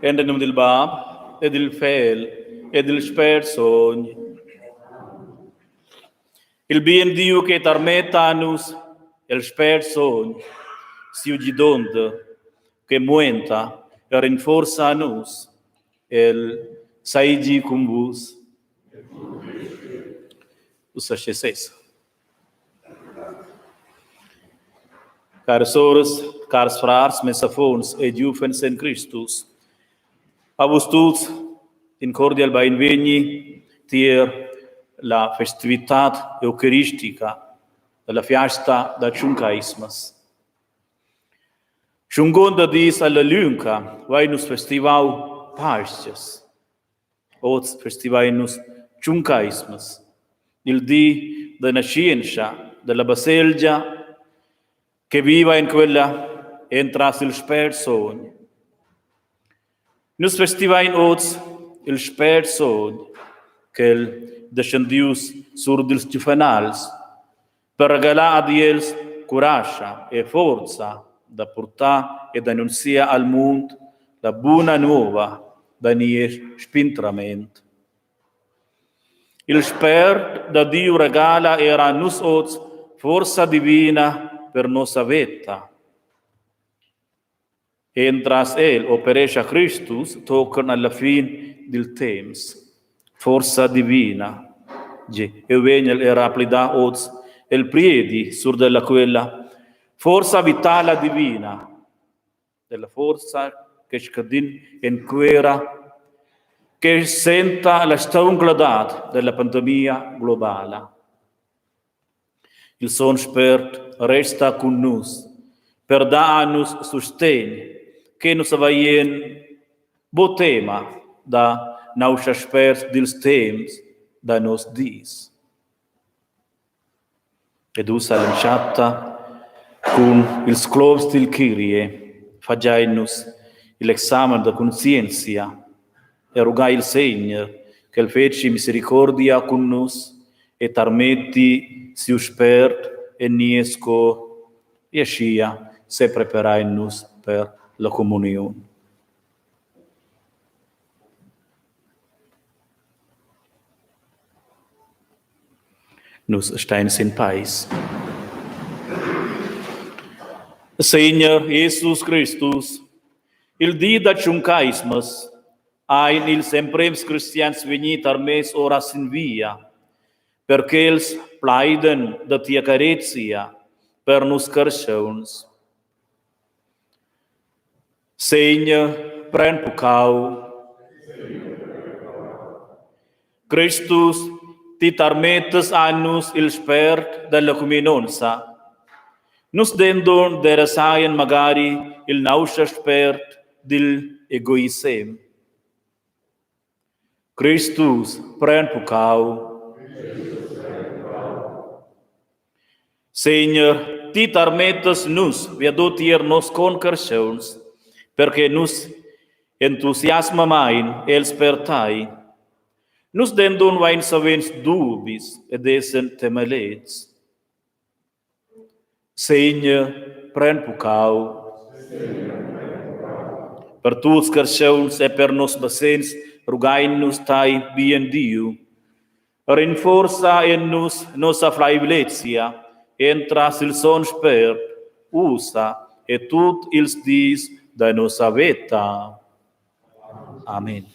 Enten num dil Bab e dil Fegl e dil Spert Sogn. Il bien Diu che tarmetta a nus el Spert Sogn, siu gidonter, che muenta e rinforza a nus, el seigi cun vus. Ussa sche sesa. Caras soras, cars frars, mes affons e giuvens en Cristus, a vus tuts in cordial beinvegni tier la festivitad eucaristica dalla fiasta da Tschuncaismas. Tschunconta dis alla liunga vein nus festivau Pastgas. Oz festivain nus Tschuncaismas, il di da naschientscha dalla baselgia che viva en quella entras il Spert Sogn. Nus festivain oz il Spert Sogn, quel descendius sur dils giuvenals, per regalar ad els curascha e forza da purtar ed annunziar al mund la buna nova da nies spintrament. Il Spert da Diu regala era a nus oz forza divina per nossa veta. Entras el operescha Cristus tochen alla fin dil temps. Forza divina. Gie, eu vegnel era a plidar oz el priedi sur della quella forza vitala divina, della forza che scadin enquera, che senta la stauncladad della pandemia globala. Il Sogn Spert resta cun nus per dar a nus sustegn che nus haveien buc tema da nauschasperts dils temps da nos dis. Ed ussa l'entschatta cun ils cloms dil Kyrie fagein nus igl examen da cunscienzia e rugai il Segner ch'el fetschi misericordia cun nus e tarmetti siu spert en nies cor e aschia sepreparein nus per la communiun. Nus stein sin peis. Segner Jesus Cristus, il di da Tschuncaismas ein ils emprems cristians vegni tarmess ora sin via, per ch'els plaiden da tia carezia per nus carstgauns. Segner, pren puccau. Cristus, ti tarmettes a nus il spert della cuminonza. Nus denton derasaien magari il nauscha spert digl egoissem. Cristus, pren puccau. Segner, ti tarmettas nus viado tier nos concarstgauns, per che nus entusiasmamein els per tai. Nus denton vein savens dubis ed essen temelets. Segner, pren puccau. Per tuts carstgauns e per nos basegns rugain nus tai, bien Diu. Rinforza en nus nossa fleivlezia entras il Sogn Spert, ussa e tut ils dis da nossa veta. Amen.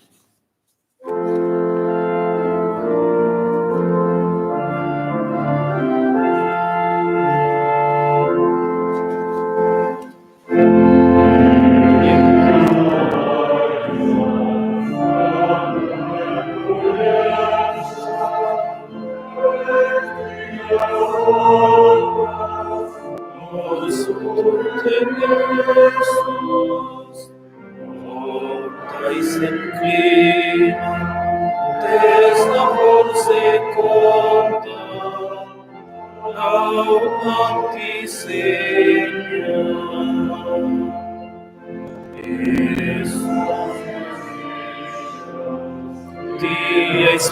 Ti eis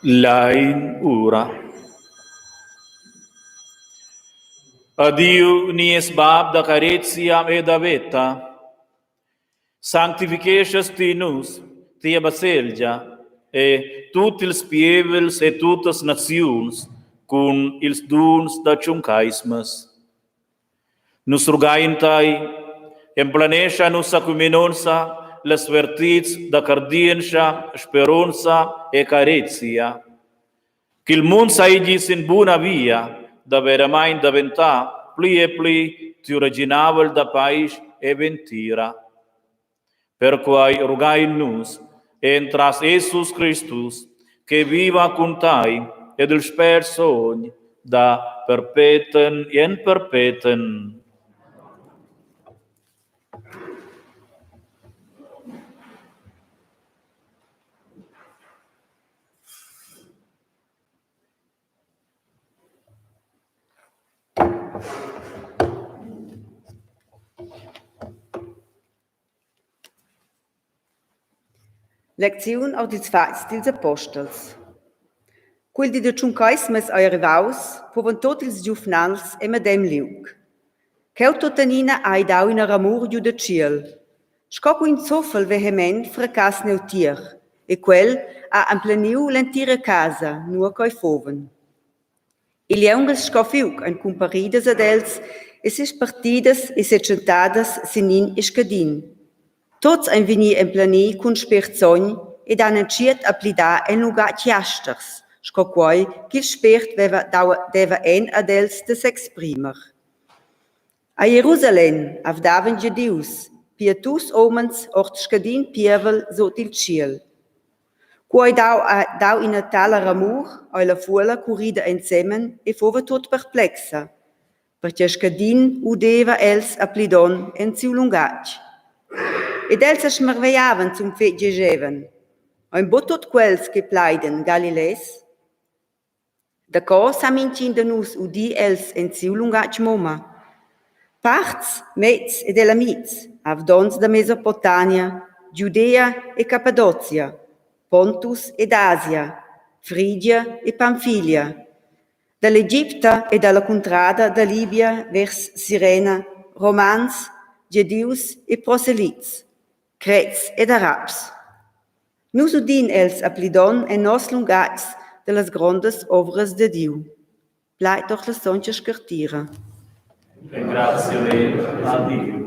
Lein ura. A Diu nies Bab da carezia e da veta, sanctificheschas ti nus, tia baselgia e tut ils pievels e tuttas naziuns cun ils duns da tschuncaismas. Nus rugain tai, emplanescha nossa cuminonza las vertits da cardientscha, speronza e carezia. Ch'il mund seigi sin buna via da veramein daventar pli e pli tiu reginavel da paisch e ventira. Perquai rugain nus entras Jesus Cristus che viva cun tai ed il Spert Sogn da perpeten en perpeten. Lecziun ord ils fatgs dils apostels. Cu il di da Tschuncheismas ei arrivaus, fuvan tut ils giuvnals el medem liug. Cheu tuttenina ha ei dau ina ramur giu da tschiel, sco cu in suffel vehement fraccass neutier, e quel ha empleniu l'entira casa, nua ch'ei fuvan. E lieungas sco fiug ein cumparidas ad els e sespartidas e setschentadas sin in e scadin. Tuts ein vegni empleni cun Spert Sogn ed han entschiet a plidar en lungatg jasters, sco quei ch'il Spert veva dau deva en ad els da s'exprimer. A Jerusalem avdavan gedius, pietus umens ord scadin pievel sut il tschiel. Cu ei dau dau ina tala ramur, ei la fuola currida ensemen e fuva tut perplexa, pertgei scadin udeva els a plidond en siu lungatg. Ed els sesmarvegliavan zun fetg e schevan: Ein buc tut quels che plaidan Galilees? Daco sa mintgin da nus udir els en siu lungatg mumma? Parts, mezs ed elamits, avdonts da Mesopotamia, Giudea e Cappadozia, Pontus ed Asia, Frigia e Pamfilia, dall'Egipta e dalla cuntrada da Libia vers Sirena, Romans, Gedius e proselits, Crets ed Arabs. Nus udin els a plidond en nos lungatgs dallas grondas ovras da Diu. Plaid ord la sontga scartira. Engraziel a Diu.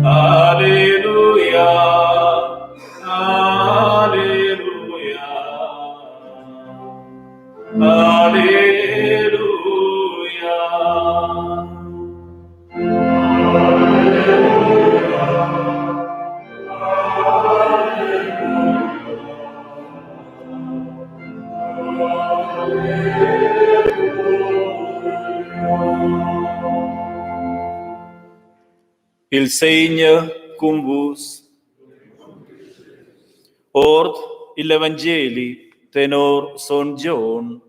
Alleluia, alleluia, alleluia. Il Segner cun vus. Ord igl evangeli tenor son Gion.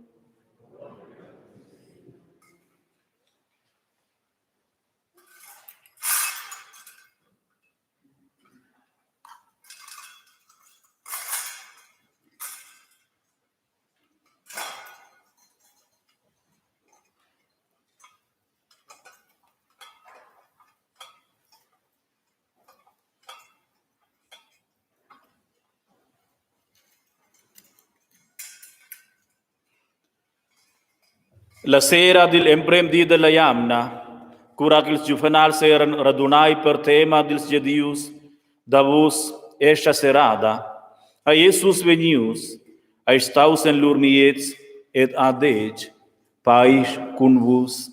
La sera digl emprem di dalla jamna, cura ch'ils giuvenals eran radunai per tema dils gedius davos escha serrada, ei Jesus vegnius, ei staus en lur miez ed ha detg: Paisch cun vus.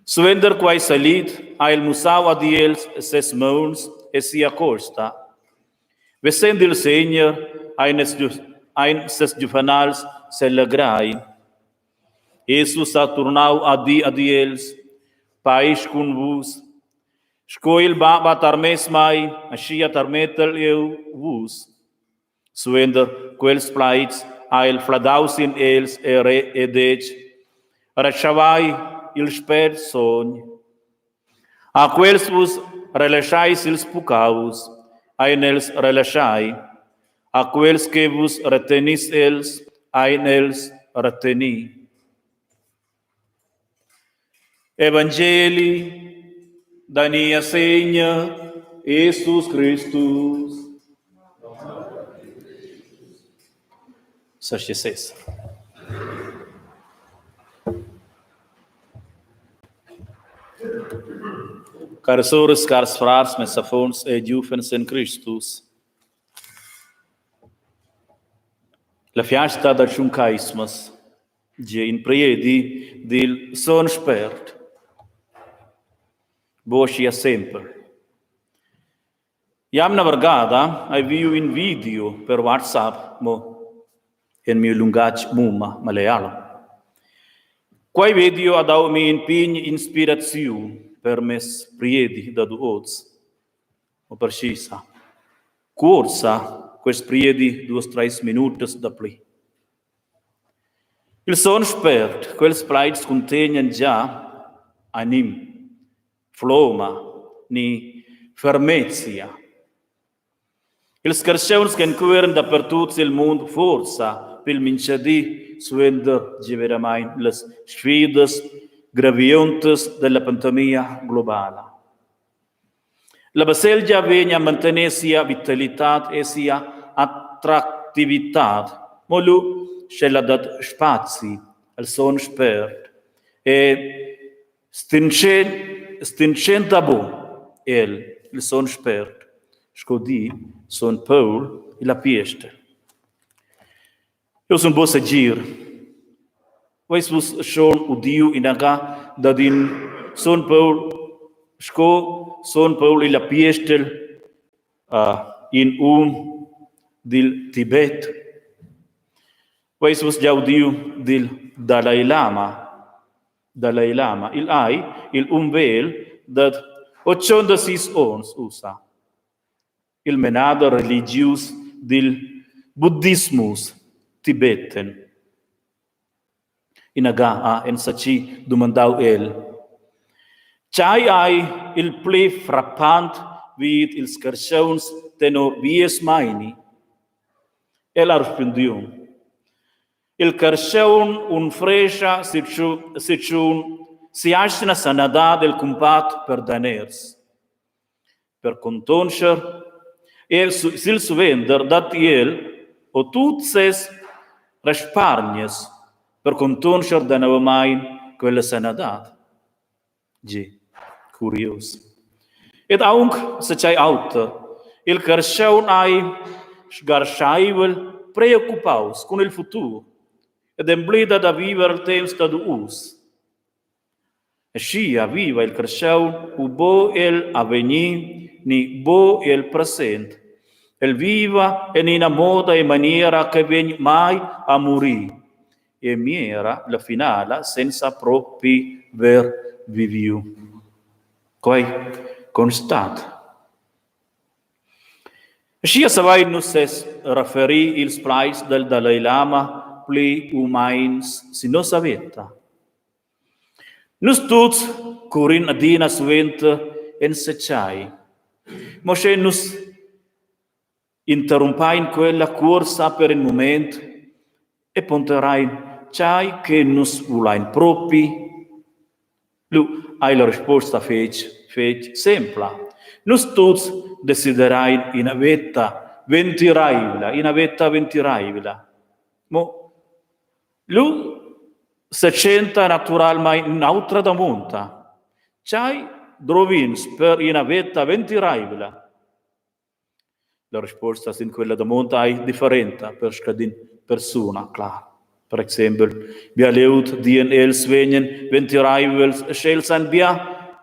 Suenter quei salid ha el mussau ad els ses mauns e sia costa. Vesend il Segner ein ein ses giuvenals selegrai. Jesus ha turnau a dir ad els, Paisch cun vus. Sco il Bab ha tarmess mei, aschia tarmettel jeu vus. Suenter quels plaids ha el fladau sin els e re e detg, Retschavai il Spert Sogn. A quels vus relaschais ils puccaus, ein els relaschai. A quels che vus retenis els, ein els reteni. Evangeli da nia Segner Jesus Christus. Sesses. Caras soras, cars frars, mes affons e giuvens en Cristus. La fiasta da Tschuncaismas gie in priedi dil Sogn Spert. Buc aschia sempel. Jamna vargada hai viu in video per WhatsApp, mo en miu lungatg mumma malealam. Quei video ha dau mi in pign inspiraziun per mes priedi dad oz. Mo perchisa, cuorsa quest priedi duas treis minutas dapli. Il Sogn Spert, quels plaids cuntegnan gia anim, floma ni fermezia. Ils carstgauns ch'encueran dapertut sil mund forsa pil mintgadi suenter gie veramein las sfidas graviontas dalla pandemia globala. La baselgia vegn a mantener sia vitalitad e sia attractivitad, mo lu sch'ella dat spazi al sogn Spert e stinschenta buc el, il sogn Spert, sco di sogn Paul igl apiestel. Jeu sun buc segir. Veis vus schon udiu inaga dad in sogn Paul sco sogn Paul igl apiestel in um dil Tibet? Veis vus gia udiu dil Dalai Lama? Dalai Lama. Igl ei igl um vegl dad 86 onns ussa. Il menader religius dil buddhismus tibeten. Ina ga ha enzatgi dumandau el: Tgei ei il pli frappant vid ils carstgauns tenor vies meini? El ha rispundiu: Il carstgaun unfrescha sitschun si'atgna sanadad el cumbat per daners. Per contonscher el silsuenter dat el o tut ses respargns per contonscher danovamein quella sanadad. Gie, curios. Ed aunc zatgei auter. Il carstgaun ei sgarscheivel preoccupaus cun il futur ed emblida da viver el temps dad uss. Aschia viva il carstgaun u buc egl avegnir ni buc el present. El viva en ina moda e maniera che vegn mai a murir e miera la finala senza propi ver viviu. Quei constat. Aschia savein nus sez referir ils plaids del Dalai Lama pli u meins sin nossa veta. Nus tuts currin adina suenter enzatgei. Mo sche nus interrumpain quella cuorsa per in mument e ponderain tgei che nus vulein propi, lu ei la risposta fetg, fetg sempla. Nus tuts desiderain ina veta ventiraivla, ina veta ventiraivla. Mo Lu Setschenta naturalmein in'autra damonda. Tgei drov'ins per ina veta ventiraivla? La risposta sin quella damonda ei differenta per scadin persuna, clar. Per exempel, bia glieud dien els vegnan ventiraivels sch'els han bia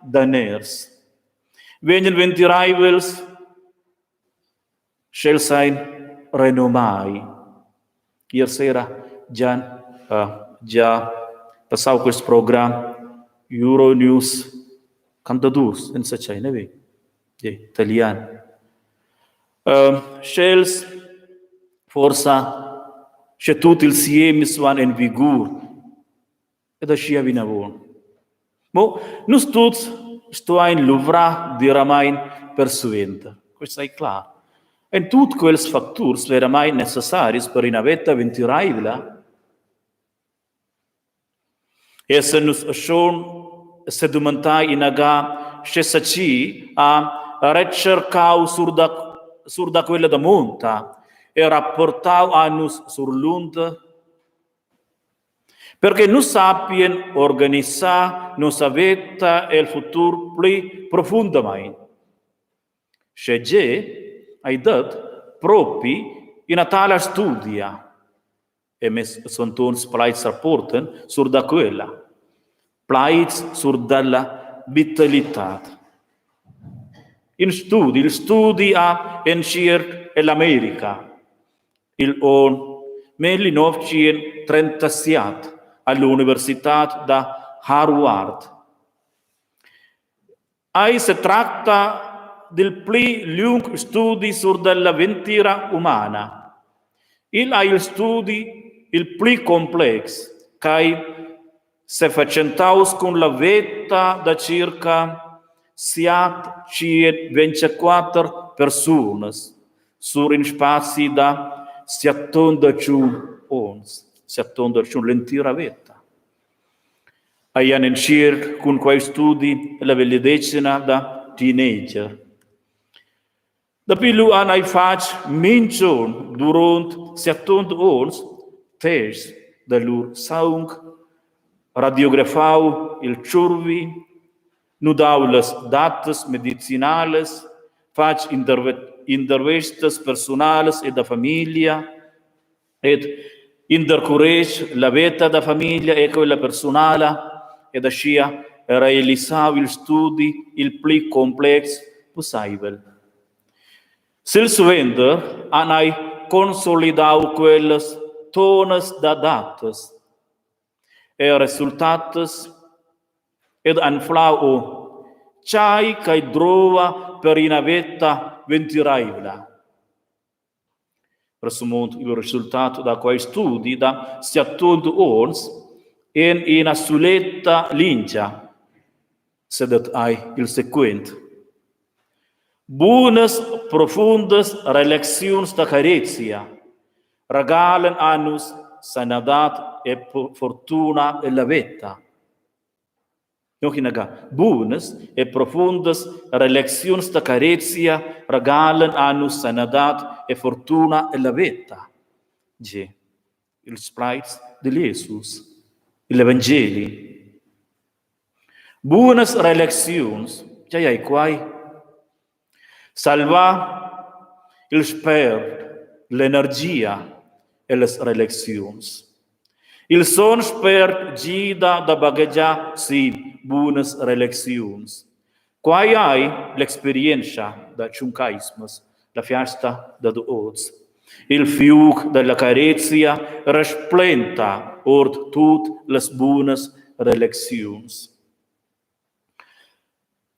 daners. Vegnan ventiraivels sch'els ein renomai. Ier sera Gian ha gia passau quest program Euronews cantadurs enzatgei, ne vi? Italian. Sch'els forsa sche tut ils siemis van en vigur ed aschia vinavon. Mo nus tuts stuein luvrar diramein persuenter, quest ei clar. Ein tut quels facturs veramein necessaris per ina veta ventiraivla? Essan nus schon sedumantai inaga sche saci ha retschercau sur da, sur da quella damonda e rapportau a nus surlunder? Per che nus sappien organisar nossa veta el futur pli profundamain. Sche gie, ei dat propi ina tala studia e mes sontons plaids rapportan sur da quella, plaids sur dalla vitalitad. In studi, il studi ha entschiet ell'America igl onn 1937 all'universitad da Harvard. Ei setracta dil pli liung studi sur dalla ventira humana. Igl ei il studi il pli complex ch'ei sefatschentaus cun la veta da circa 724 persunas sur in spazi da 71 onns, 71 l'entira veta. Hajan entschiet cun quei studi la vegliadetgna da teenager. Dapi lu han ei fatg mintg'onn duront siatont onns tests da lur saung, radiografau il tschurvi, nudau las datas medicinalas, fatg intervestas persunalas e da famiglia ed intercuretg la veta da famiglia e quella persunala ed aschia realisau il studi il pli complex pusseivel. Silsuenter han ei consolidau quellas tonas da datas e resultats ed anflau o tgei ch'ei drova per ina veta ventireivla. Resumond il resultat da quei studi da siatont onns en ina suletta lingia, sedat ei il sequent. Bunas, profundas relecziuns da carezia regalen a nus sanadad e fortuna ella veta. Noch inaga bunas e profundas relecziuns da carezia regalen a nus sanadad e fortuna ella veta. Gie, ils plaids de Jesus, igl evangeli. Bunas relecziuns, tgei ei quai? Salvar il spért, l'energia e las relecziuns. Il son spért gida da baghegiar si bunas relecziuns. Quai ei l'experientscha da Tschuncaismas, la fiasta dad oz. Il fiug dalla carezia resplenta ord tut las bunas relecziuns.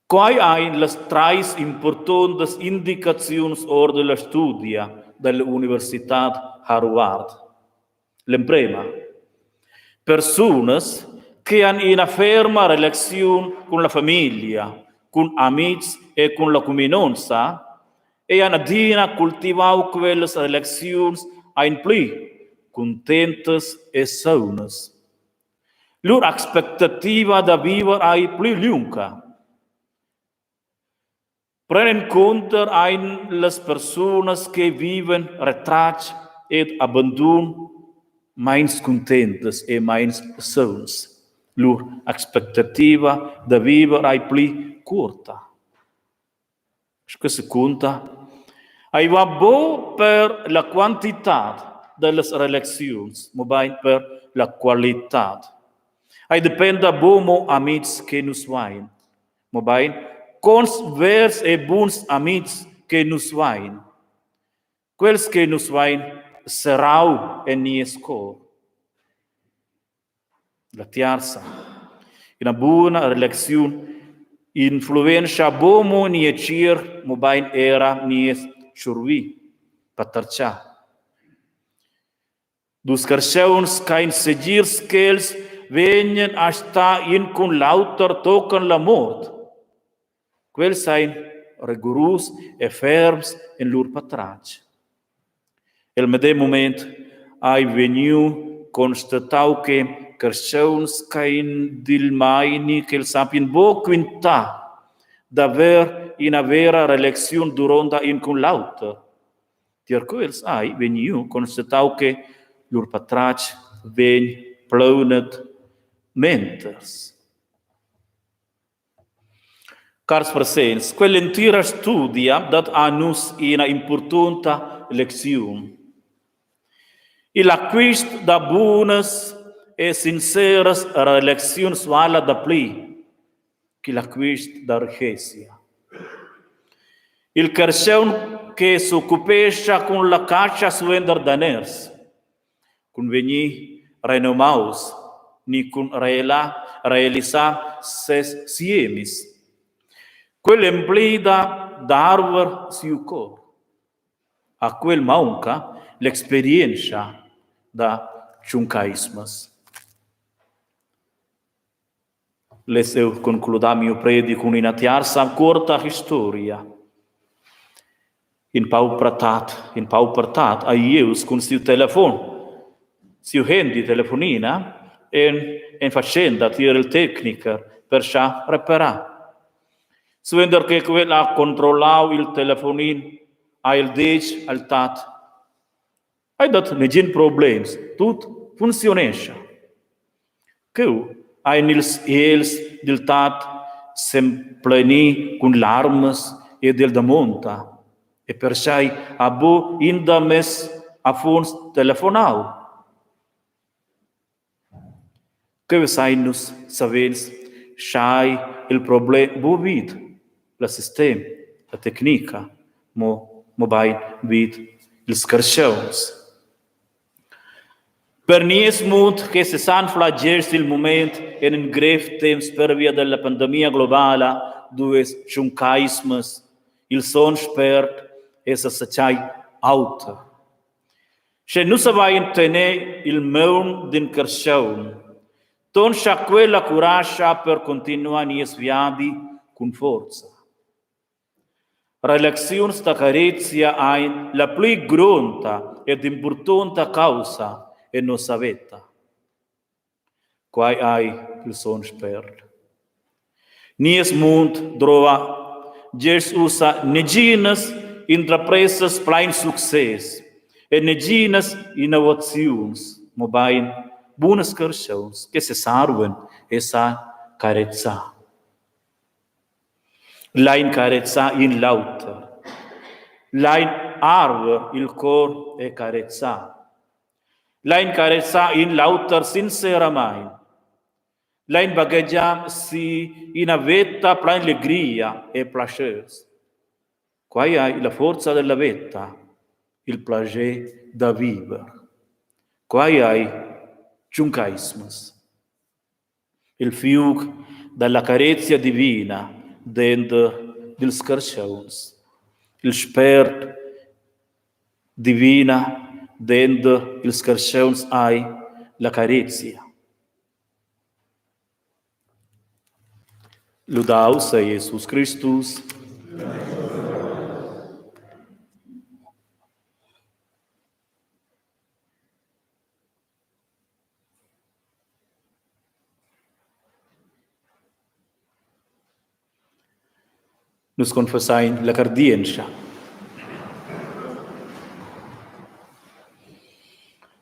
Quai ein las treis impurtontas indicaziuns ord la studia dall'Universitad Harvard. L'emprema. Persunas che han ina ferma relaziun cun la famiglia, cun amitgs e cun la cuminonza e han adina cultivau quellas relaziuns ein pli cuntentas e saunas. Lur aspectativa da viver ei pli liunga. Pren encunter ein las persunas che viven retratg ed abandun. meins cuntentas e meins sauns. Lur aspectativa da viver ei pli cuorta. Sche secunta, ei va buc per la quantitad dallas relaziuns, mobein per la qualitad. Ei dependa buc mo amitgs che nus vein, mobein cons vers e buns amitgs che nus vein. Quels che nus vein serrau en nies cor. La tiarza. Ina buna relaziun influenzcha buc mo nies tgierp, mobein era nies tschurvi, patertgar. Dus carstgauns ch'ein segirs ch'els vegnan a star in cun l'auter tochen la mort. Quels ein rigurus e ferms en lur patratg. El medem mument ei vegniu constatau che carstgauns ch'ein dil meini ch'els sappien buc quintar d'haver ina vera relaziun duronta in cun l'auter. Tier quels ei vegniu constatau che lur patratg vegn plaunet menters. Cars presents, quell'entira studia dat a nus ina impurtonta lecziun. Igl acquist da bunas e sinceras relecziuns vala dapli ch'igl acquist da rihezia. Il carstgaun che s'occupescha cun la catscha suenter daners cun vegnir renomaus ni cun realisar ses siemis. Quel emblida d'arver siu cor. A quel maunca l'experientscha da tschuncaismas. Less jeu concludar miu predi cun ina tiarza cuorta historia. In paupra tat, in pauper tat ei ius cun siu telefon, siu handy telefonina en en fatschenta tier il tecnicher per schar reparar. Suenter che quel ha controllau il telefonin ha el detg al tat: Ei dat negin problems, tut funcziunescha. Cheu ein ils egls dil tat s'empleni cun larmas ed el damonda: E pertgei ha buc in da mes affons telefonau? Cheu vesein nus savens schai il problem buc vid la sistem, la tecnica, mo mobein vid ils carstgauns. Per nies mund che sesanfla gest il mument en in grev temps pervia dalla pandemia globala duess tschuncaismas il sogn Spert esser setschai auter. Sche nus savein tener il maun d'in carstgaun, tonscha quella curascha per continuar nies viadi cun forza. Relaziuns da carezia ein la pli gronda ed impurtonta caussa en nossa veta. Quai ei il sogn Spert. Nies mund drova gest ussa neginas intrapresas plein success e neginas innovaziuns, mobein bunas carschiuns che sesarvan e sa carezzar. Lein carezzar in l'auter. Lein arver il cor e carezzar. Lein carezzar in l'auter sinceramain. Lein baghegiar si ina veta plein legria e plaschers. Quai ei la forza della veta, il plascher da viver. Quai ei tschuncaismas. Il fiug dalla carezia divina denter dils carstgauns. Il spert divina denter ils carstgauns ei la carezia. Ludau sei Jesus Cristus. Nus confessein la cardientscha.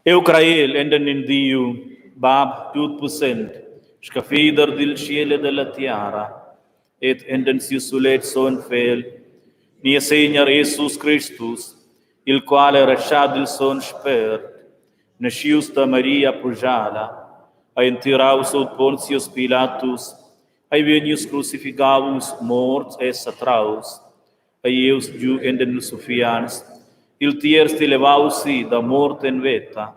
Eu craiel enten in Diu, Bab tutpussent, scaffider dil tschiel e dalla tiara, ed enten siu sulet sogn Fegl, nies Segner Jesus Cristus, il qual era schà dil sogn Spert, naschius da Maria Pujala, ha entirau sut Pontius Pilatus, ei vegnius crucificaus, morts e satraus, ei ius giu enten ils uffians, il tierz di levaus si da mort en veta,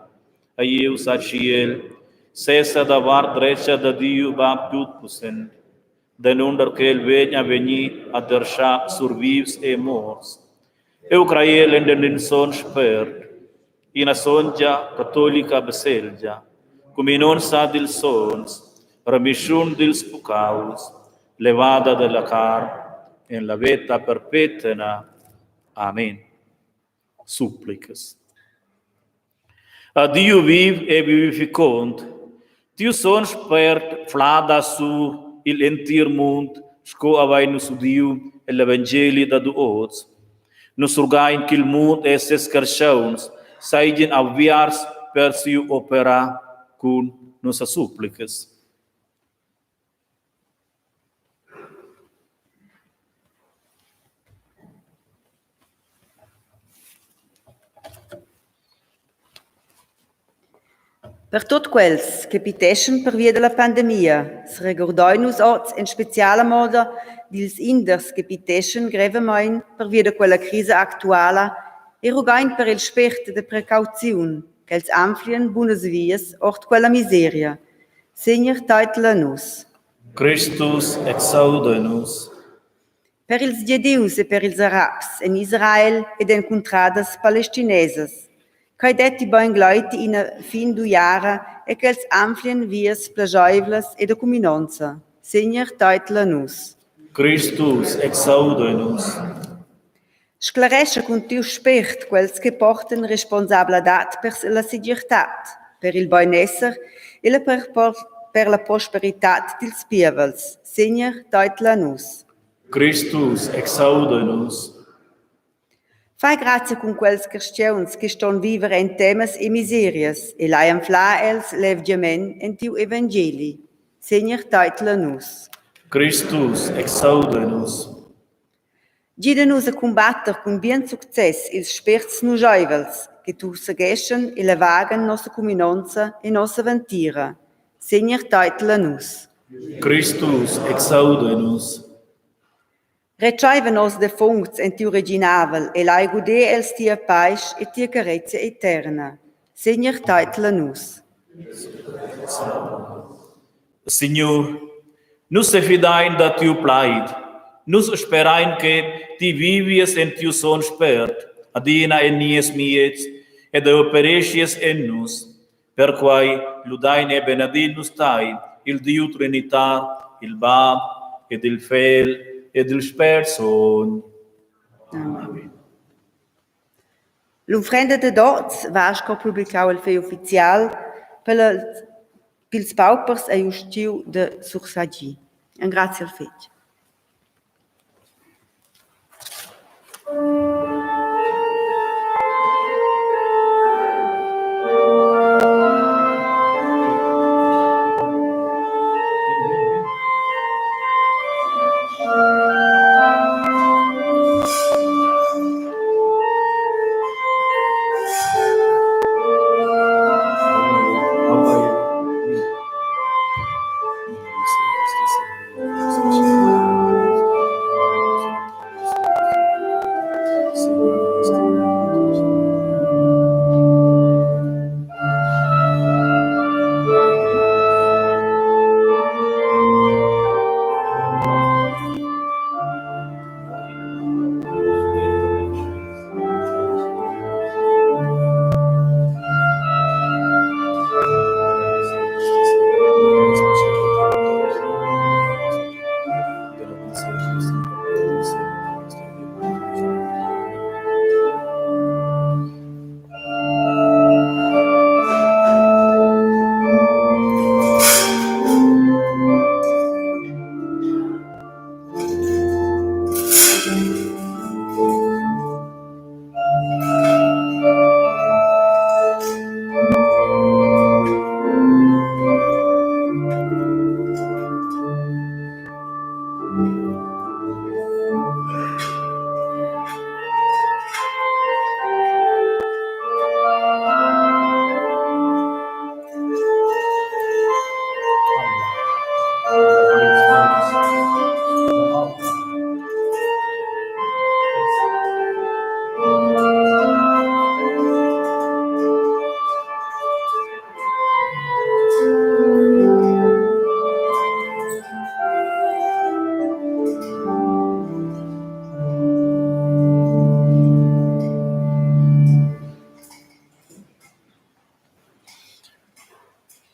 ei ius a tschiel, sesa da vart dretga da Diu Bab tutpussent, danunder ch'el vegn a vegnir a derschar sur vivs e morts. Eu craiel enten in sogn Spert, ina sontga catolica baselgia, cuminonza dils sogns, remischun dils puccaus, levada dalla carn en la veta perpetna. Amen. Supplicas. A Diu viv e vivificont, tiu sogn Spert flada sur igl entir mund, sco havein nus udiu egl evangeli dad oz. Nus rugain ch'il mund e ses carstgauns seigien aviarts per siu operar cun nossas supplicas. Per tut quels che piteschan pervia dalla pandemia seregurdein nus oz en speciala moda dils Inders che piteschan grevamein pervia da quella crisa actuala e rughein per il spert da precauziun ch'els anflien bunas vias ord quella miseria. Segner, teidla nus. Cristus exauda nus. Per ils Gedius e per ils Arabs en Israel ed en cuntradas palestinesas. Quei detti beingleiti ina fin d'uiara e ch'els anflien vias plascheivlas e da cuminonza. Segner, teidla nus. Cristus exauda nus. Sclarescha cun tiu spert quels che portan responsabladad per la segirtad, per il beinesser e la per, per la prosperitad dils pievels. Segner, teidla nus. Cristus, exauda nus. Fai grazia cun quels carstgauns che ston viver en temas e miserias e lai anflar els levgiament en tiu evangeli. Segner, teidla nus. Cristus, exauda nus. Gida nus a cumbatter cun bien success ils spérts nuscheivels che tussegheschan e lavagan nossa cuminonza e nossa ventira. Segner, teidla nus. Cristus, exauda nus. Retscheiva nos defuncts en tiu reginavel e lai guder els tia paisch e tia carezia eterna. Segner, teidla nus. Signur, nus sefidein da tiu plaid. Nus sperein che ti vivies en tiu sogn Spert, adina en nies miez ed opereschies en nus. Perquei ludein e benedin nus tei, il Diu trinitar, il Bab ed il Fegl ed il Spert Sogn. Amen. L'unfrenda dad oz va sco publicau el fegl ufficial per pils paupers ei ustier da sursagir. Engraziel fetg.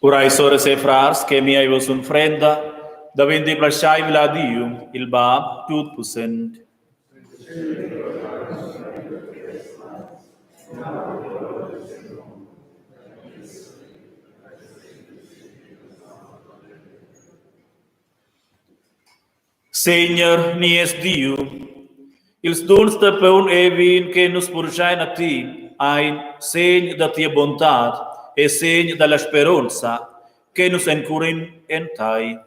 Urai soras e frars che mia vos unfrenda daventi plaschaivla a Diu, il Bab tutpussent. Segner, nies Diu, ils duns da paun e vin che nus purschein a ti ein segn da tia buontad e segn dalla speronza che nus encurin en tai.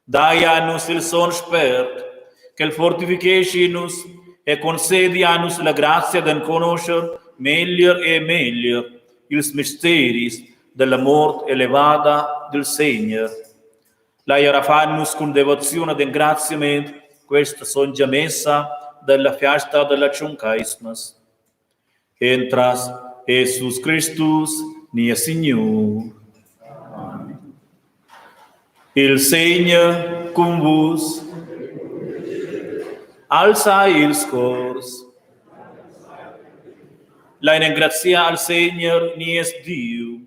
Dai a nus il Sogn Spert, ch'el fortificheschi nus e concedi a nus la grazia d'enconoscher meglier e meglier ils misteris dalla mort elevada dil Segner. Lai era far nus cun devoziun ed engraziament questa sontga messa dalla fiasta dalla Tschuncaismas. Entras Jesus Cristus, nies Signur. Amen. Il Segner cun vus. Alza ils cors. Lein engraziar al Segner nies Diu.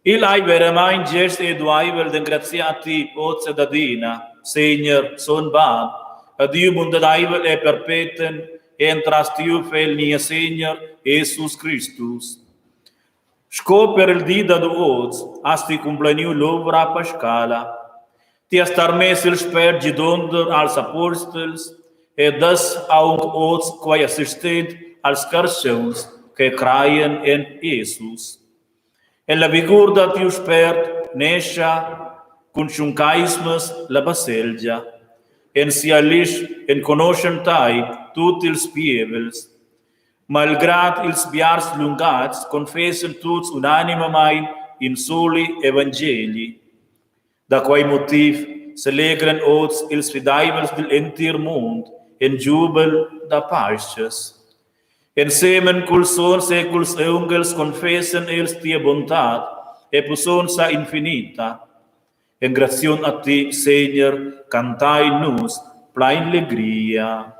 Igl ei veramein gest e dueivel d'engraziar a ti oz ed adina, Segner, sogn Bab, a Diu bundadeivel e perpeten entras tiu Fegl Niessegner Jesus Cristus. Sco per il di dad oz has ti cumpleniu l'ovra pascala. Ti has tarmess il Spert gidonder als apostels e das aunc oz quei assistent als carstgauns che craien en Jesus. En la vigur da tiu spert nescha cun tschuncaismas la baselgia. En sia glisch enconoschan tai tut ils pievels. Malgrad ils biars lungatgs confessan tuts unanimamein in soli evangeli. Da quei motiv selegran oz ils fideivels digl entir mund en giubel da Paschas. Ensemen culs sogns e culs aunghels confessan els tia buontad e pussonza infinita. Engraziond a ti, Segner, cantein nus plein legria.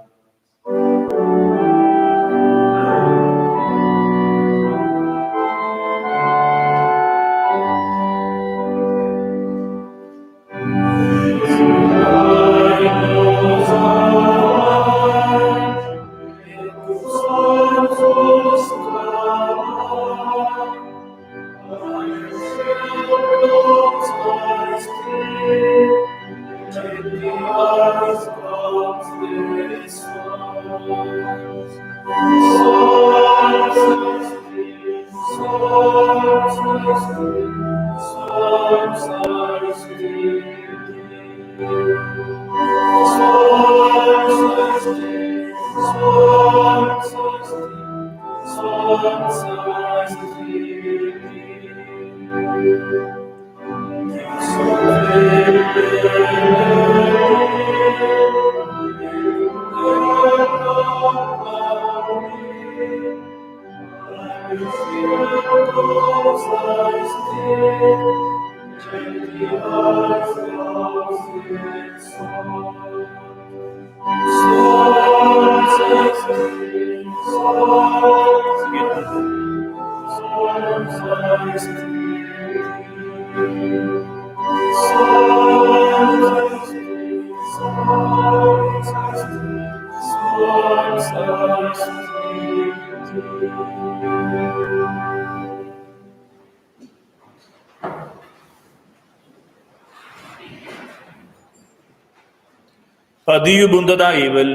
A Diu bundadaivel,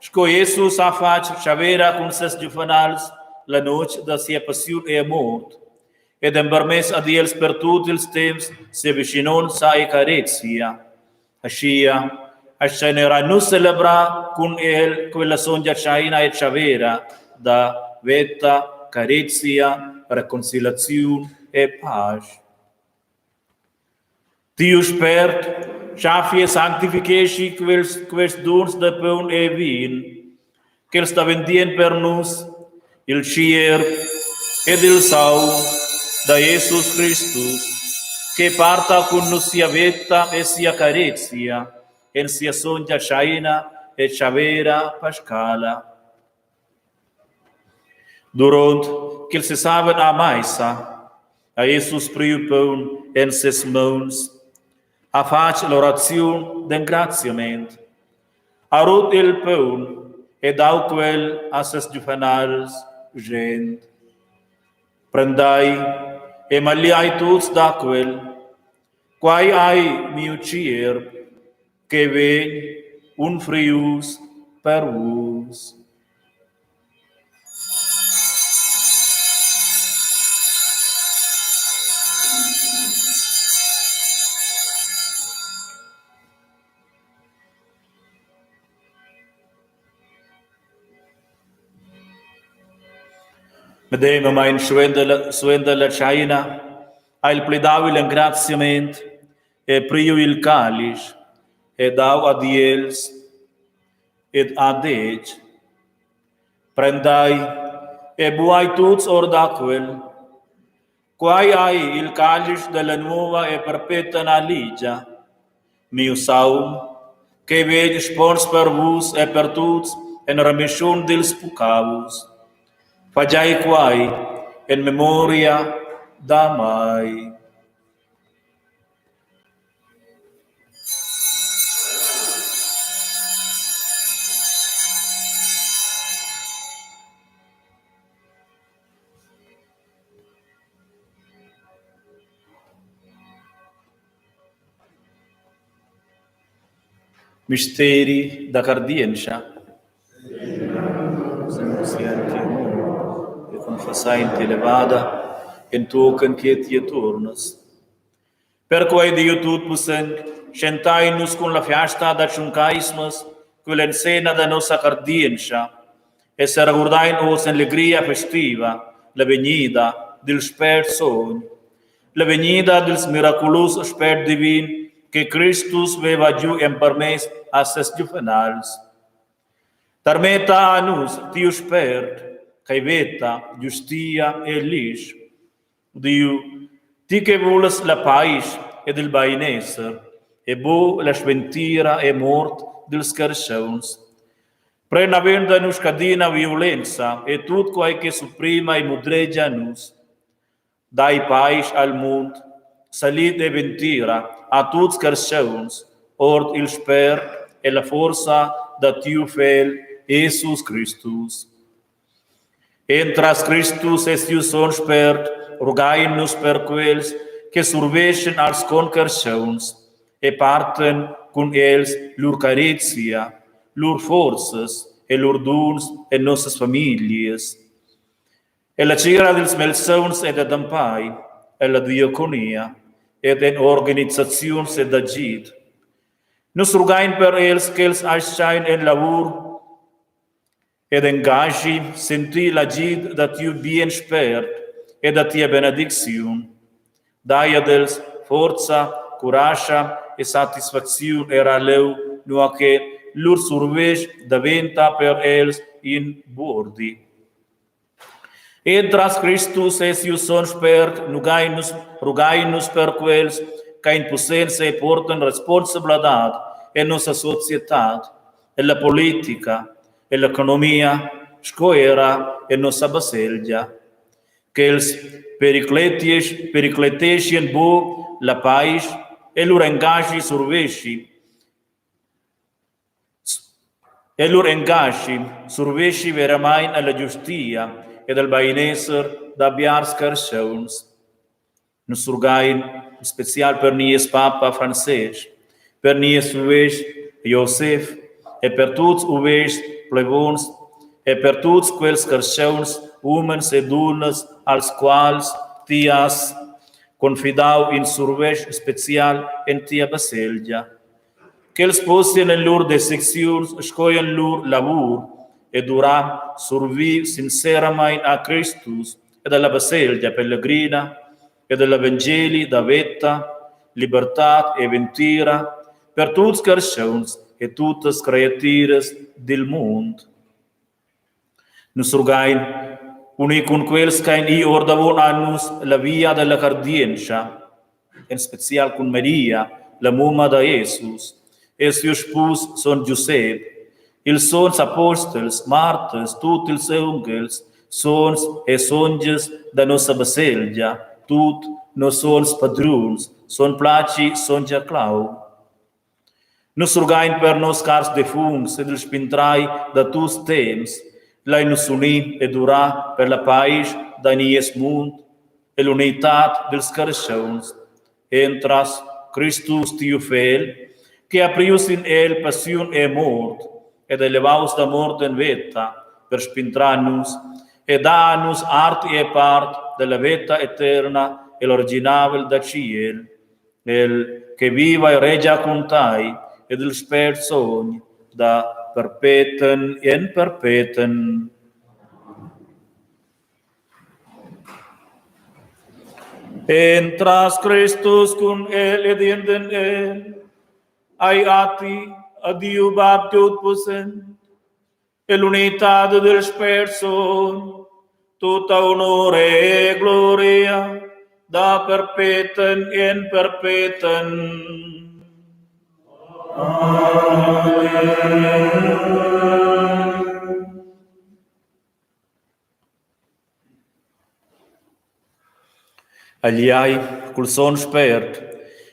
sco Jesus ha fatg tschavera cun ses giuvenals la notg da sia passiun e mort ed empermess ad els per tut ils temps sia vischinonza e carezia. Aschia astgein era nus celebrar cun el quella sontga tscheina e tschavera da veta, carezia, reconciliaziun e pasch. Tiu Spert schaffi e sanctificheschi quels, quests duns da paun e vin, ch'els daventien per nus il tschierv ed il saung da Jesus Cristus, che parta cun nus sia veta e sia carezia en sia sontga tscheina e tschavera pascala. Duront ch'els sesavan a meisa, ha Jesus priu paun en ses mauns, ha fatg l'oraziun d'engraziament, ha rut il paun e dau quel a ses giuvenals, schend: Prendai e magliai tuts da quel, quai ei miu tgierp che vegn unfrius per vus. Medemamein suenter la tscheina ha el plidau igl engraziament e priu il calisch e dau ad els ed ha detg: Prendai e buai tuts or da quel. Quai ei il calisch dalla nova e perpetna ligia, miu saung, che vegn spons per vus e per tuts en remischun dils puccaus. Fagei quai en memoria da mei. Misteri da cardientscha. E confessai in levada entochen che ti tuornas. Perquei Diu tutpussent, tschentein nus cun la fiasta da Tschuncaismas quell'enzenna da nossa cardientscha e seregurdein oz en legria festiva la vegnida dil Spert Sogn, la vegnida dils miraculus Spert divin che Cristus veva giu empermess a ses giuvenals. Tarmetta a nus tiu Spert, ch'ei veta, giustia e glisch. Diu, ti che vulas la paisch ed il beinesser e buc la sventira e mort dils carstgauns. Pren naven da nus scadina violenza e tut quei che supprima e mudregia nus. Dai paisch al mund, salid e ventira a tuts carstgauns ord il spert e la forza da tiu Fegl Jesus Cristus. Entras Cristus e siu Sogn Spert rugain nus per quels che surveschen als concarstgauns e parten cun els lur carezia, lur forzas e lur duns en nossas famiglias. Ella tgira dils malsauns ed adempai ella diaconia ed en organisaziuns ed agid. Nus rugain per els ch'els astgain en lavur ed engaschi sentir l'agid da tiu bien spert e da tia benedicziun. Dai ad els forza, curascha e satisfacziun era leu, nua che lur survetsch daventa per els in buordi. Entras Cristus e siu Sogn Spert nugain nus, rugain nus per quels ch'ein pussents e portan responsabladad en nossa societad, ella politica, ell'economia sco era en nossa baselgia. Ch'els pericleteschien buc la paisch e lur engaschi surveschi e lur engaschi surveschi veramein alla giustia ed al beinesser da biars carstgauns. Nus surgain en special per nies papa Francestg, per nies uvestg Josef e per tuts uvestgs plevons e per tuts quels carstgauns, umens e dunnas, als quals ti has confidau in survetsch special en tia baselgia. Ch'els possien en lur decisiuns sco en lur lavur ed ura survir sinceramain a Cristus ed alla baselgia pellegrina ed al evangeli da veta, libertad e ventira per tuts carstgauns e tuttas creatiras dil mund. Nus rugain unir cun quels ch'ein i ordavon a nus la via dalla cardientscha, en special cun Maria, la mumma da Jesus, e siu spus sogn Giusep, ils sogns apostels, marters, tut ils aunghels sogns e sontgas da nossa baselgia, tut nos sogns padruns, sogn Placi, sogn Giaclau. Nus rugain per nos cars defuncts ed ils spindrai da tuts temps, lein nus unir ed urar per la paisch da nies mund e l'unitad dils carstgauns entras Cristus tiu Fegl, che ha priu sin el passiun e mort ed ei levaus da mort en veta per spindrar nus e dar a nus art e part della veta eterna el originavel da tschiel. El che viva e regia cun tai ed il Spert Sogn da perpeten en perpeten. Entras Cristus cun el ed enten el, ai a ti, a Diu Bab tutpussent, e l'unitad del Spert Sogn, tutta honor e gloria da perpeten en perpeten. Amen. Agliai cul sogn Spert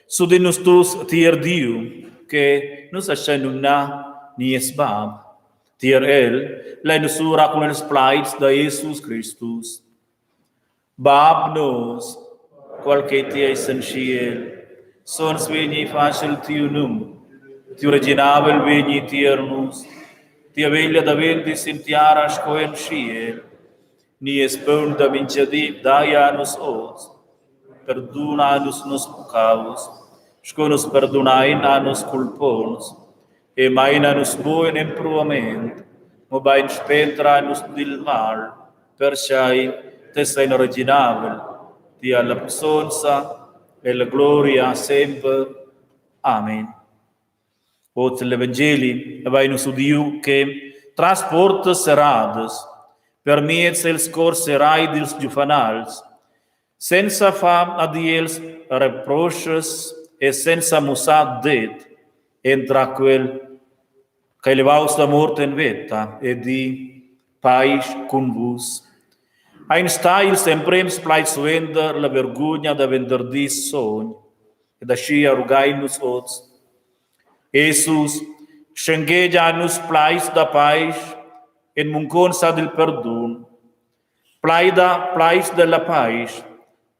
s'udin nus tuts tier Diu che nus astgein numnar nies Bab. Tier el lein nus ura cun ils plaids da Jesus Cristus. Bab nos, qual che ti eis en tschiel, sogns vegni fatg il tiu num, tiu reginavel vegni tier nus, tia veglia daventi sin tiara sco en tschiel. Nies paun da mintgadi dai a nus oz. Perduna a nus nos puccaus, sco nus perdunain a nos culponts, e maina nus buc en empruament, mobein spentra nus dil mal, pertgei tes ein reginavel, tia la pussonza e la gloria semper. Amen. Oz l'evangeli havein nus udiu che tras portas serradas, per miez els cors serrai dils giufanals, senza far ad els reproschas e senza mussar det, entra quel ch'ei levaus da mort en veta e di paisch cun vus. Ein stai ils emprems plaids suenter la vergugna da venderdis sogn Ed aschia rughein nus oz. Jesus schenghegia a nus plaids da paisch en munconza dil perdun. Plaida plaids della paisch,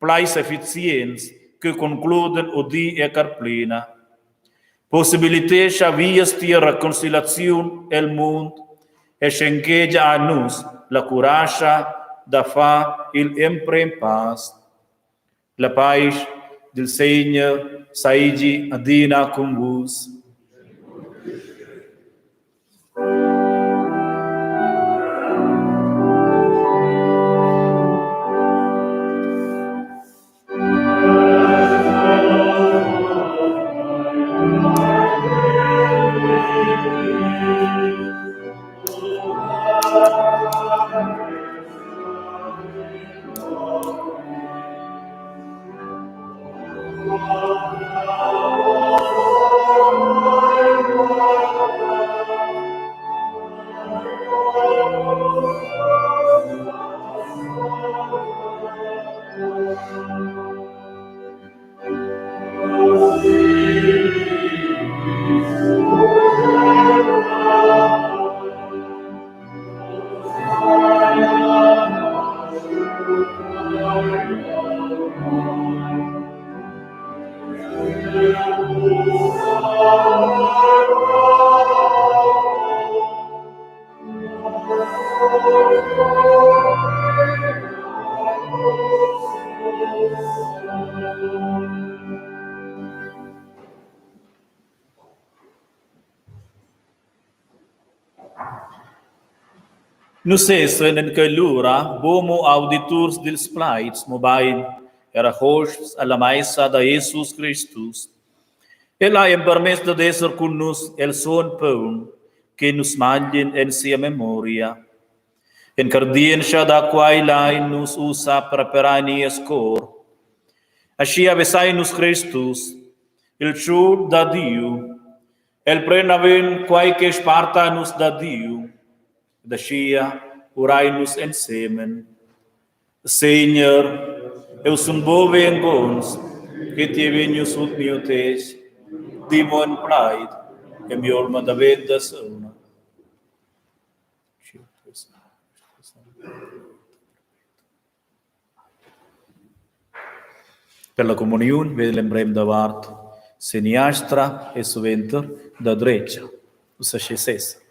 plaids efficients che concluden odi e carplina. Possibilitescha vias tier reconciliaziun el mund e schenghegia a nus la curascha da far igl emprem pass. La paisch dil Segner seigi adina cun vus. Nus essan en quell'ura buc mo auditurs dils plaids, mobein era hosps alla meisa da Jesus Cristus. El ha empermess dad esser cun nus el sogn paun che nus maglien en sia memoria. En cardientscha da quai lein nus ussa preparar nies cor. Aschia vesein nus Cristus, il tschut da Diu, El pren naven quai che sparta nus da Diu. Ed aschia Urein nus ensemen. Segner, eu sun buc vengonz che ti ei vegnius sut miu tetg. Di mo in plaid e mi'olma daventa sauna. Per la communiun vegn l'emprem davart seniastra e suenter da dretga. Ussa sche sesa.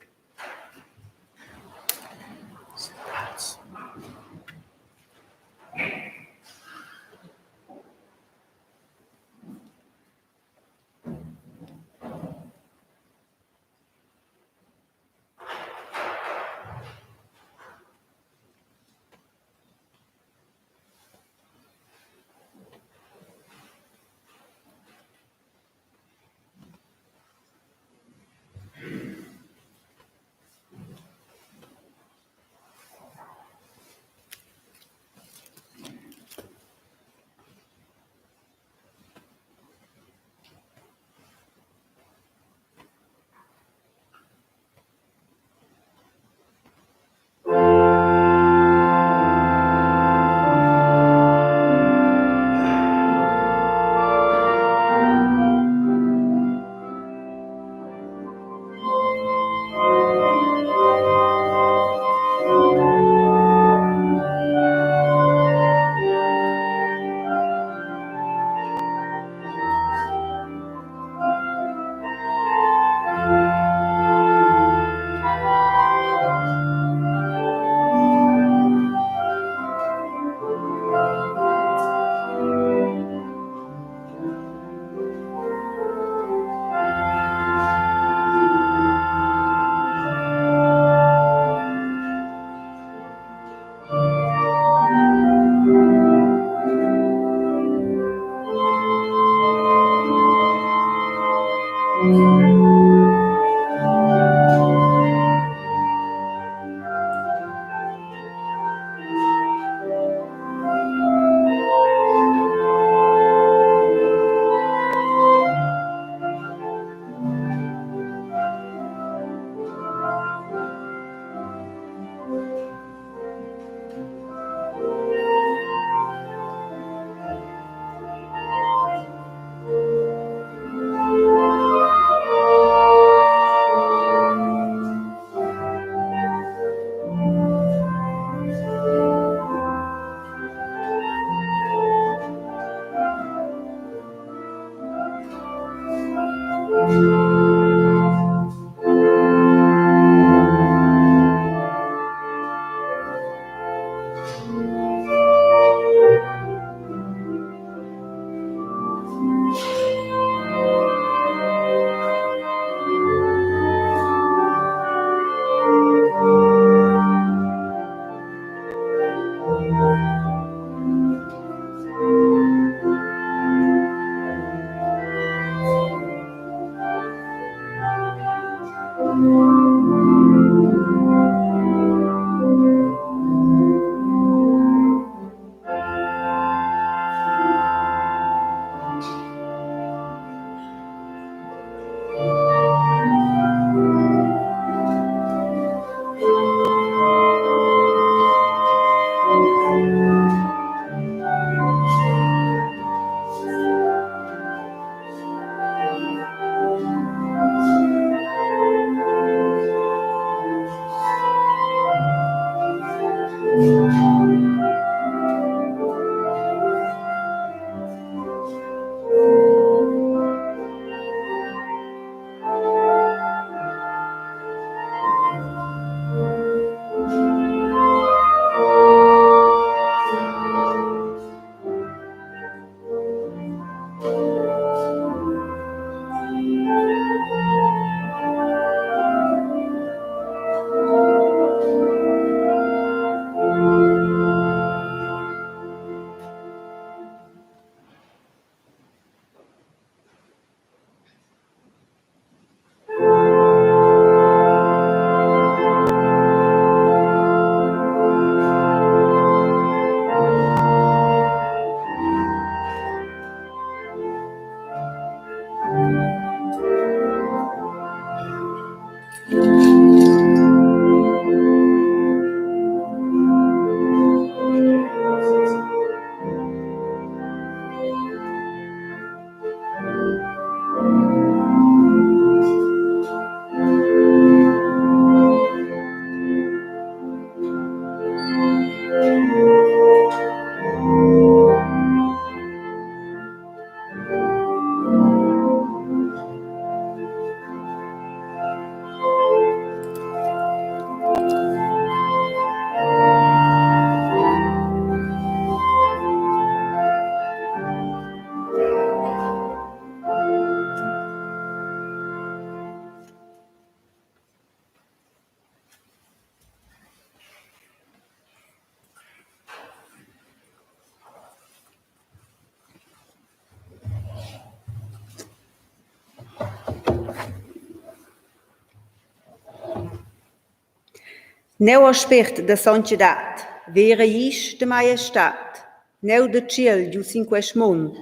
Neu o Spert da sontgadad, vera glisch da maiestad, neu da tschiel giu sin quest mund,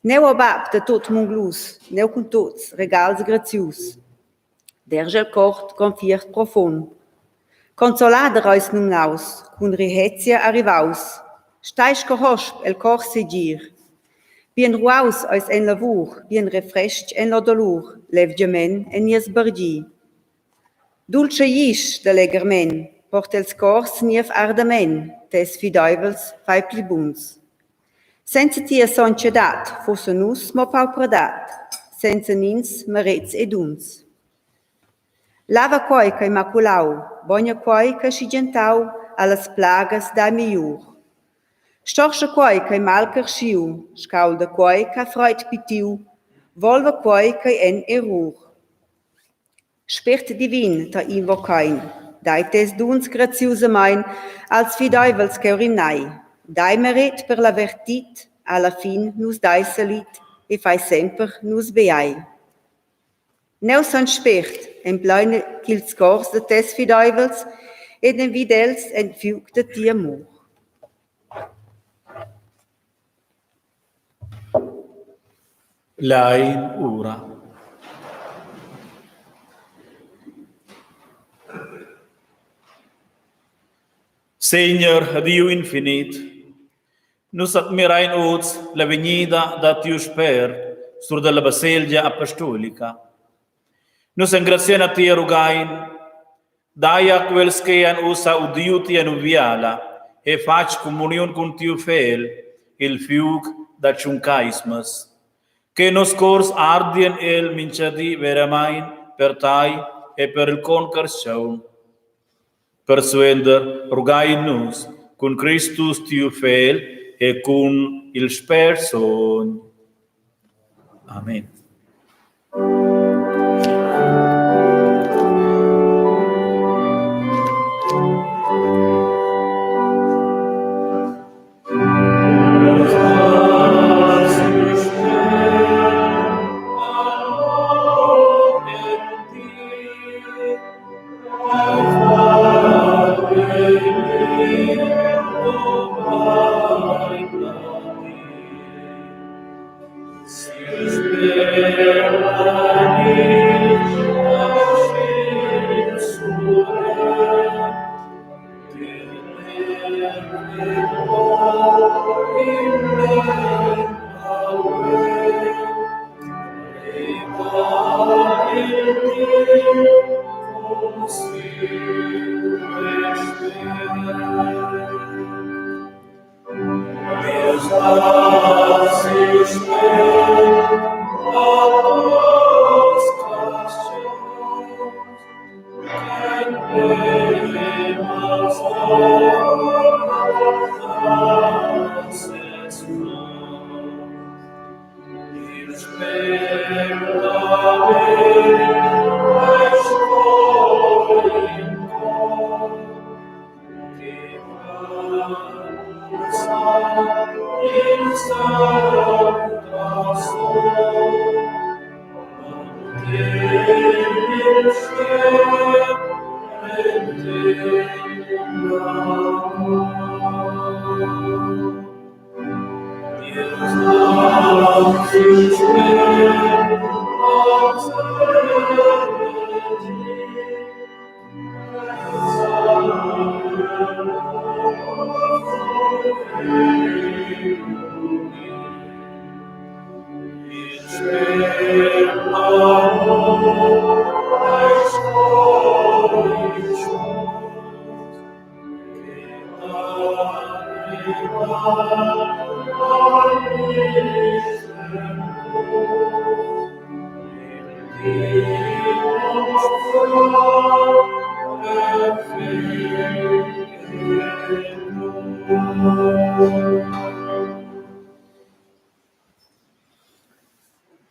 neu o bab da tut munglus, neu cun tuts regals grazius. Derscha el cor confiert profund. Consolader eis numnaus, cun rihezia arrivaus. Stai sco hosp el cor segir. Bien ruaus eis en lavur, bien refrestg en la dolur, levgiament en nies bargir. Dultscha glisch da legherment porta els cors niev ardament, tes fideivels fai pli buns. Senza tia sontgadad fussen nus mo paupradad, senza nins merets e duns. Lava quei ch'ei maculau, bogna quei ch'ei schigentau, allas plagas dai migliur. Storscha quei ch'ei malcarschiu, scaulda quei ch'ha freid pitiu, volva quei ch'ei en errur. Spert divin tei invochein, dai tes duns graziusamein als fideivels cheu rimnai. Dai meret per la vertid, alla fin nus dai salit e fai semper nus beai. Neu sogn Spert, empleina ils cors da tes fideivels ed envida els en fiug da tia amur. Lein ura. Segner Diu infinit, nus admirein oz la vegnida da tiu Spert sur dalla baselgia apostolica. Nus engraziein a ti e rugain, dai a quels che han ussa udiu tia nuviala e fatg communiun cun tiu Fegl il fiug da tschuncaismas, che nos cors ardien el mintgadi veramein per tai e per il concarstgaun. Persuenter rugain nus cun Cristus tiu Fegl e cun il Spert Sogn. Amen.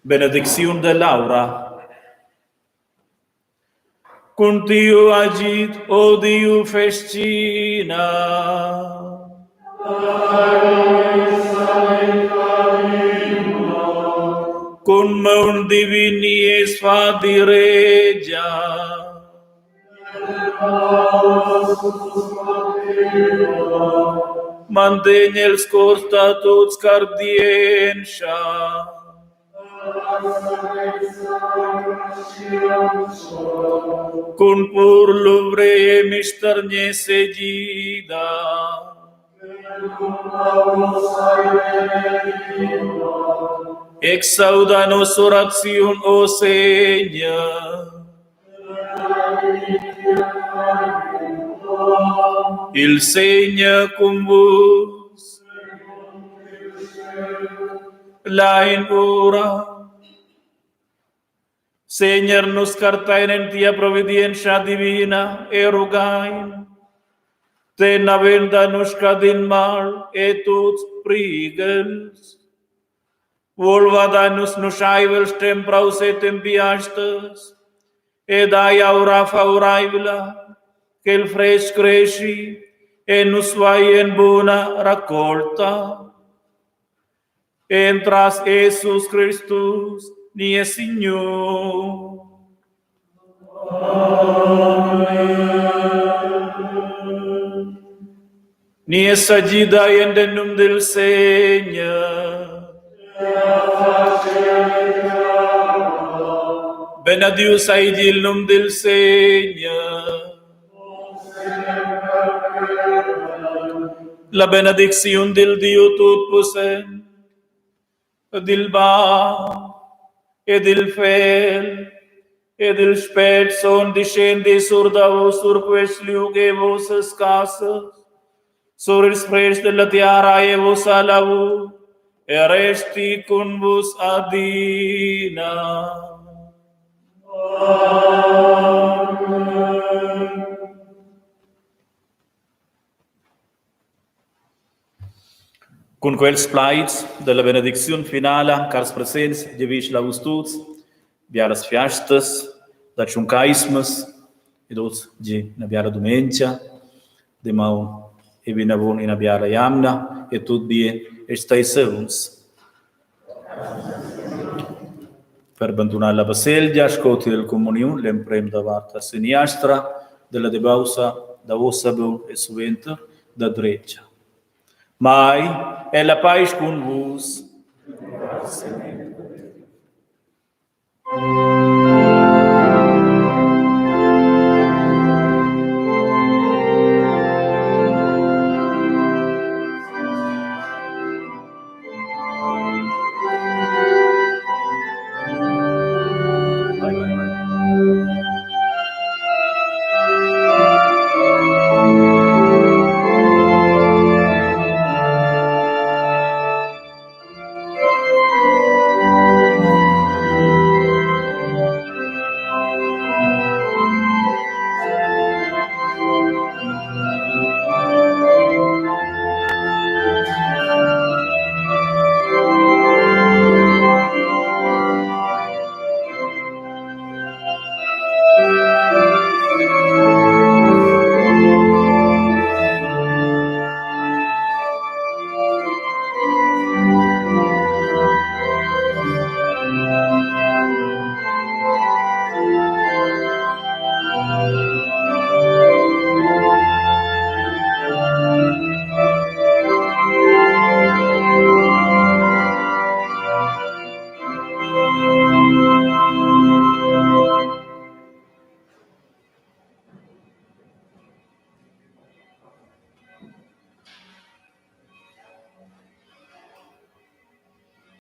Benedicziun dell'aura. Cun tiu agid, o Diu festina. Cun maun divin nies fa diregia. Mantegn els cors da tuts cardientscha. Cun pur luvrer e mistergner segida. Exauda noss'oraziun, o Segner. Il Segner cun vus. Lein ora. Segner, nus cartein en tia providientscha divina e rugain. Ten naven da nus scadin mal e tuts prighels. Volva da nus nuschaivels tempraus e tempiastas e dai aura favuraivla, ch'el frestg creschi e nus vaien buna raccolta. Entras Jesus Cristus, nies Signur. Nies agida en den num dil Segner. Benedius seigi il num dil Segner. La benedicziun dil Diu tutpussent, dil Bab e dil Fegl e dil Spert Sogn discendi sur da vus sur quest liug e vossas casas, sur ils freds della tiara e vossa lavur, e resti cun vus adina. Amen. Cun quels plaids dalla benedicziun finala, cars presents, giavischel a vus tuts bialas fiastas da Tschuncaismas ed oz gi ina biala dumengia, damaun e vinavon ina biala jamna e tut bien e stai sauns. Per bandunar la baselgia sco tier communiun l'emprem davart la seniastra dalla debaussa davosa bun e suenter da dretga. Mai è la paisch cun vus.